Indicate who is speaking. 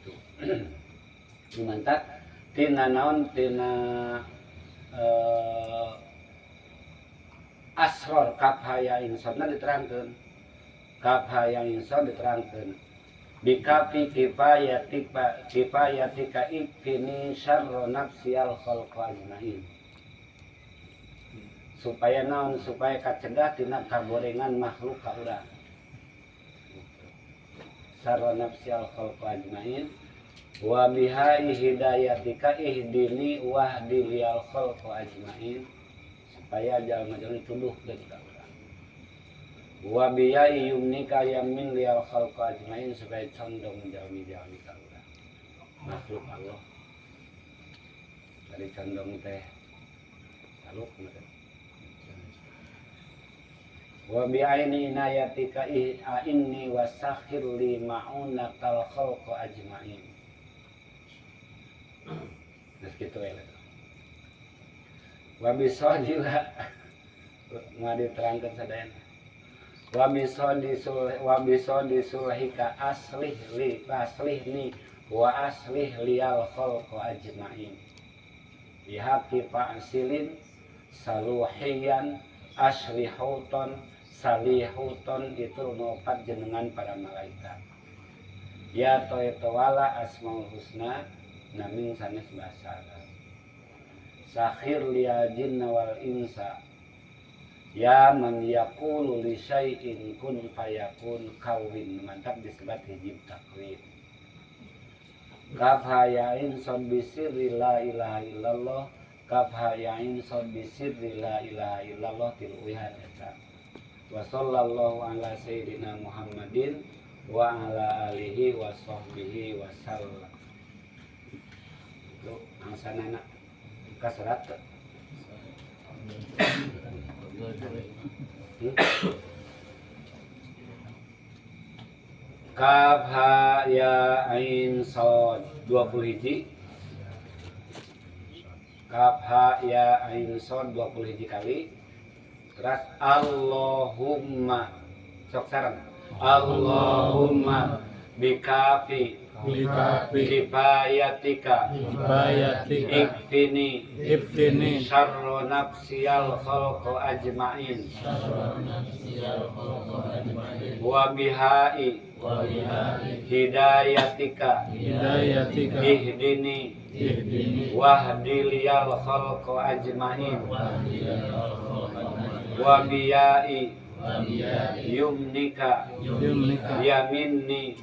Speaker 1: Gitu. Mantap tina naon tina asror kaf ha ya ain sodna diterangkeun. Kaf ha ya ain sod diterangkeun. Bikafi kifayatika kifayatika ikfini syarra nafsiyal khalqa ajmain. Supaya naon, supaya kacegah tina kagorengan makhluk ka urang. Syarra nafsiyal khalqa ajmain wa bihai hidayatika ihdini wahdi liyal khalqa ajmain, supaya jalma-jalma dituduhkeun ka urang. Wa biyai yumnika yamin liyal khalqa ajmain, supaya condong jalmi-jalmi ka urang makhluk Allah. Dari condong teh taluk meureun. Wa bi'aini inayatika inni wasakhir li ma'unatal khalqa ajmain. Terus gitu ya. Wa bisodila mau diterangkan sadayana. Wa bisodi sulhika aslih li aslih ni wa aslih liyal khalqa ajmain. Bihaqi fa'silin saluhiyan aslihuton salihuton, itu ngopat jenengan para malaikat. Ya toetowala asmaul husna naming sanes bahasa Arab. Sakhir liya jinna wal insa ya man yaqulu li syai'in kun fayakun kawin, mantap disebut hijib takwin. Kaf ha ya ain shad bi sirri la ilaha illallah, kaf ha ya ain shad bi sirri la ilaha illallah tiluwihan eta. Wa sallallahu ala sayyidina Muhammadin wa ala alihi wa sahbihi wa sallam. Itu angsanana kaserat. Kaf ha ya ain shad 20 hiji. Kaf ha ya ain shad 20 hiji kali. Terus Allahumma sok sareng. Allahumma bikafi kifayatika ikfini syarra nafsiyal khalqa ajmain wa bihai hidayatika ihdini wahdi liyal khalqa ajmain wa biyai yumnika yaminni.